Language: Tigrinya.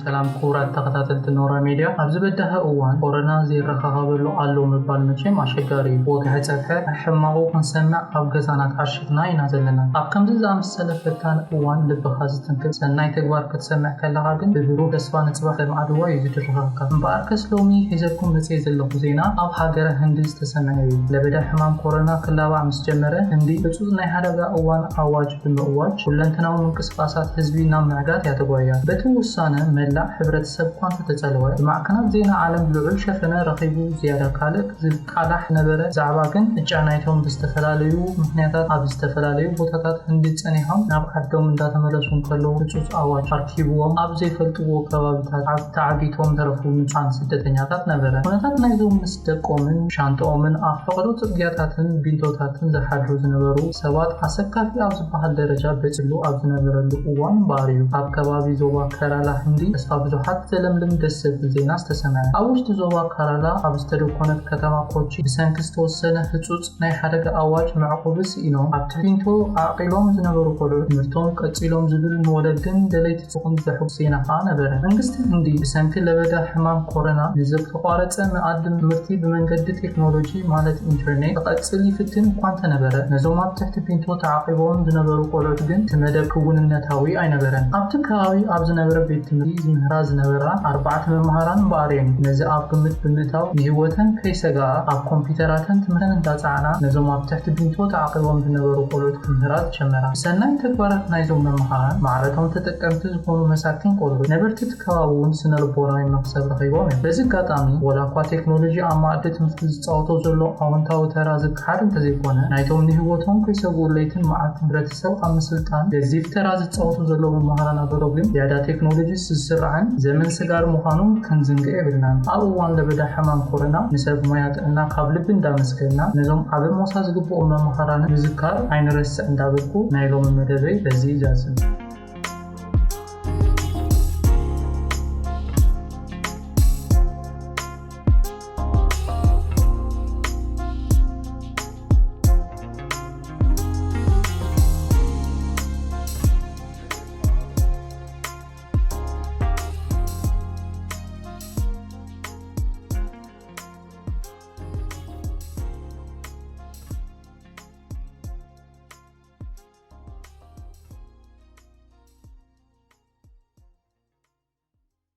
ሰላም ክቡራት ተኸታተልቲ ኖራ ሜድያ፣ ኣብዚ በዳሂ እዋን ኮረና ዘይረኻኸበሉ ኣሎ ምባል መቸም ኣሸጋሪ እዩ። ወግሐ ጸብሐ ሕማቑ ክንሰምዕ ኣብ ገዛና ተዓሽግና ኢና ዘለና። ኣብ ከምዚ ዝኣመሰለ ፈታን እዋን ልብኻ ዝትንክፍ ሰናይ ተግባር ክትሰምዕ ከለኻ ግን ብብሩህ ተስፋ ንጽባሕ ለምዓድዋ እዩ ዝድርኸካ። እምበኣርከስ ሎሚ ሒዘኩም መጽየ ዘለኹ ዜና ኣብ ሃገረ ህንዲ ዝተሰምዐ እዩ። ለበዳ ሕማም ኮረና ክላባዕ ምስ ጀመረ ህንዲ ህጹጽ ናይ ሓደጋ እዋን ኣዋጅ ብምእዋጅ ኩለንተናዊ ምንቅስቃሳት ህዝቢ ናብ ምዕጋት እያ ተጓያ። በቲ ውሳነ መላእ ሕብረተሰብ እኳ እንተተጸለወ ብማዕከናት ዜና ዓለም ልዑል ሸፈነ ረኺቡ ዝያዳ ካልእ ዝቃላሕ ነበረ። ዛዕባ ግን ዕጫ ናይቶም ብዝተፈላለዩ ምክንያታት ኣብ ዝተፈላለዩ ቦታታት ህንዲ ጸኒሖም ናብ ዓዶም እንዳተመለሱ እንከለዉ ህጹጽ ኣዋጅ ኣርኪብዎም ኣብ ዘይፈልጥዎ ከባብታት ኣብ ተዓጊቶም ተረፉ ንጹሃን ስደተኛታት ነበረ። ኩነታት ናይዞም ምስ ደቆምን ሻንጣኦምን ኣብ ፈቐዶ ጽርግያታትን ቢንቶታትን ዝሓድሩ ዝነበሩ ሰባት ኣሰካፊ ኣብ ዝበሃል ደረጃ በጺሉ ኣብ ዝነበረሉ እዋን እምበኣር እዩ። ኣብ ከባቢ ዞባ ከራላ ህንዲ ተስፋ ብዙሓት ዘለምልም ደስ ዘብል ዜና ዝተሰምዐ። ኣብ ውሽጢ ዞባ ከራላ ኣብ ዝተደኮነት ከተማ ኮቺ ብሰንኪ ዝተወሰነ ህጹጽ ናይ ሓደጋ ኣዋጅ መዕቆቢ ስኢኖም ኣብ ትሕቲ ቢንቶ ዓቒሎም ዝነበሩ ቆልዑ ትምህርቶም ቀጺሎም ዝብል ንወለድን ደለይቲ ጽኹን ዘሕጉስ ዜና ከኣ ነበረ። መንግስቲ ህንዲ ብሰንኪ ለበዳ ሕማም ኮረና ንዘተቋረጸ መኣዲ ትምህርቲ ብመንገዲ ቴክኖሎጂ ማለት ኢንተርኔት ክቐጽል ይፍትን እኳ እንተነበረ፣ ነዞም ኣብ ትሕቲ ቢንቶ ተዓቒቦም ዝነበሩ ቆልዑት ግን እቲ መደብ ክውንነታዊ ኣይነበረን። ኣብቲ ከባቢ ኣብ ዝነበረ ቤት ትምህርቲ ዝምህራ ዝነበራ ኣርባዕተ መምሃራን እምበኣር እየን ነዚ ኣብ ግምት ብምእታው ንህይወተን ከይሰግኣ ኣብ ኮምፒተራተን ትምህርተን እንዳጸዓና ነዞም ኣብ ትሕቲ ቢንቶ ተዓቒቦም ዝነበሩ ቆልዑት ክምህራ ጀመራ። ብሰናይ ተግባራት ናይዞም መምሃራን ማዕረቶም ተጠቀምቲ ዝኾኑ መሳኪን ቆልዑት ነበርቲ እቲ ከባቢ እውን ስነ ልቦናዊ መኽሰብ ረኺቦም እዮም። በዚ ኣጋጣሚ ወላ እኳ ቴክኖሎጂ ኣብ መኣዲ ትምህርቲ ዝጻወቶ ዘሎ ኣወንታዊ ተራ ዝከሓድ እንተዘይኮነ ናይቶም ንህይወቶም ከይሰግኡ ለይትን መዓልትን ሕብረተሰብ ኣብ ምስልጣን ገዚፍ ተራ ዝጻወቱ ዘለዉ መምሃራን ኣበሎ ግን ዝያዳ ቴክኖሎጂ ዝስራዕን ዘመን ስጋር ምዃኑ ክንዝንግዕ የብልናን። ኣብ እዋን ለበዳ ሕማም ኮረና ንሰብ ሞያ ጥዕና ካብ ልቢ እንዳመስገንና ነዞም ዓቢ ሞሳ ዝግብኦም መምሃራን ምዝካር ኣይንረስዕ እንዳበልኩ ናይ ሎሚ መደበይ በዚ ይዛዝም።